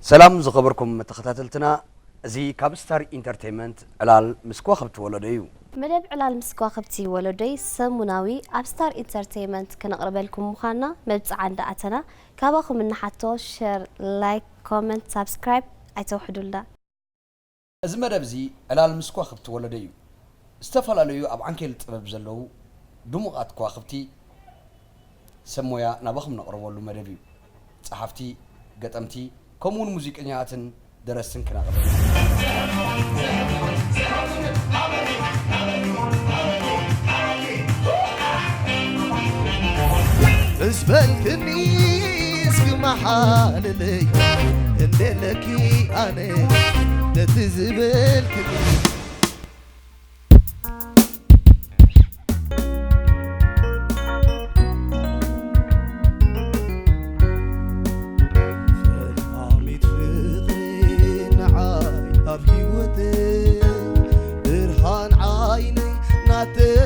ሰላም ዝኸበርኩም ተኸታተልትና፣ እዚ ካብ ስታር ኢንተርቴይመንት ዕላል ምስ ከዋኽብቲ ወለዶ እዩ። መደብ ዕላል ምስ ከዋኽብቲ ወለዶይ ሰሙናዊ ኣብ ስታር ኢንተርቴይመንት ክነቕርበልኩም ምዃንና መብጽዓ እንዳኣተና ካባኹም እንሓቶ ሸር፣ ላይክ፣ ኮመንት፣ ሳብስክራይብ ኣይተውሕዱልና። እዚ መደብ እዚ ዕላል ምስ ከዋኽብቲ ወለዶ እዩ። ዝተፈላለዩ ኣብ ዓንኬል ጥበብ ዘለዉ ድሙቓት ከዋኽብቲ ሰብ ሞያ ናባኹም ነቕርበሉ መደብ እዩ። ጸሓፍቲ፣ ገጠምቲ፣ ከምኡውን ሙዚቀኛታትን ደረስትን ክነቕርብ። ምስ በልክኒ እስኪ መሓልለይ እንዴለኪ ኣነ ነቲ ዝበልክኒ ሰላሚት ፍቕሪ ንዓይ ኣብ ህይወተይ ብርሃን ዓይነይ ናተይ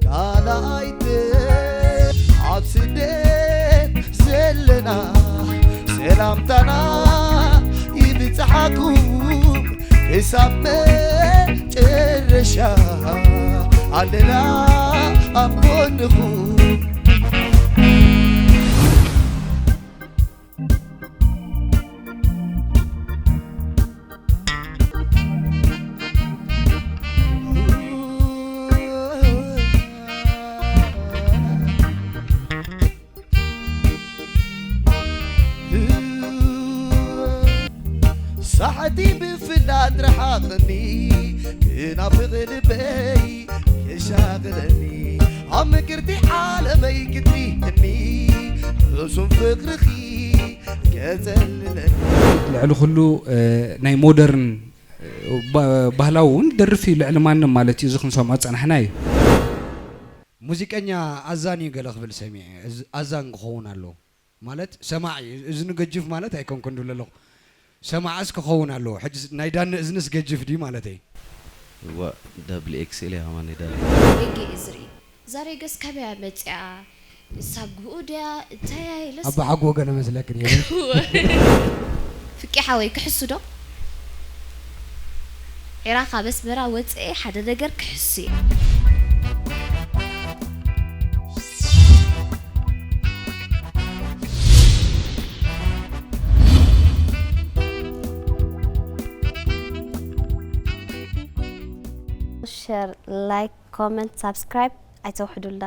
ካልኣይተይ ኣብ ስደት ዘለና ሰላምታና ይብጽሓኩም ክሳብ መጨረሻ ኣለና ኣብ ጎንኹም። ሳሕቲ ብፍላጥ ረሓቕኒ ክናፍቕ ልበይ የሻቕለኒ ኣብ ምቅርቲ ዓለመይ ክትሪእኒ ሕሱም ፍቕርኺ ገጸልለኒ። ልዕሊ ኩሉ ናይ ሞደርን ባህላዊ እውን ደርፊ ልዕሊ ማንም ማለት እዩ። እዚ ክንሰምዖ ዝጸናሕና እዩ። ሙዚቀኛ ኣዛን እዩ ገለ ክብል ሰሚዐ። ኣዛን ክኸውን ኣለዎ ማለት ሰማዒ እዝኑ ገጅፍ ማለት ኣይኮንኩን ድብል ኣለኹ። ሰማዕስ ክኸውን ኣለዎ። ሕጂ ናይ ዳኒ እዝንስ ገጅፍ ድዩ ማለተይ? እዋ ዳብል ኤክስኤል እያ ከማን ናይ ዳኒ። ጌጌ እዝሪ ዛሬ ገስ ካበያ መጽያ ሳጉኡ ድያ እንታይ ኢለስ ኣባ ሓጎ ገለ መስለክ ነይሩ። ፍቂ ሓወይ ክሕሱ ዶ? ዒራ ካብ ኣስመራ ወፅኤ ሓደ ነገር ክሕሱ እየ። ሸር፣ ላይክ፣ ኮመንት፣ ሳብስክራይብ ኣይተውሕዱልና።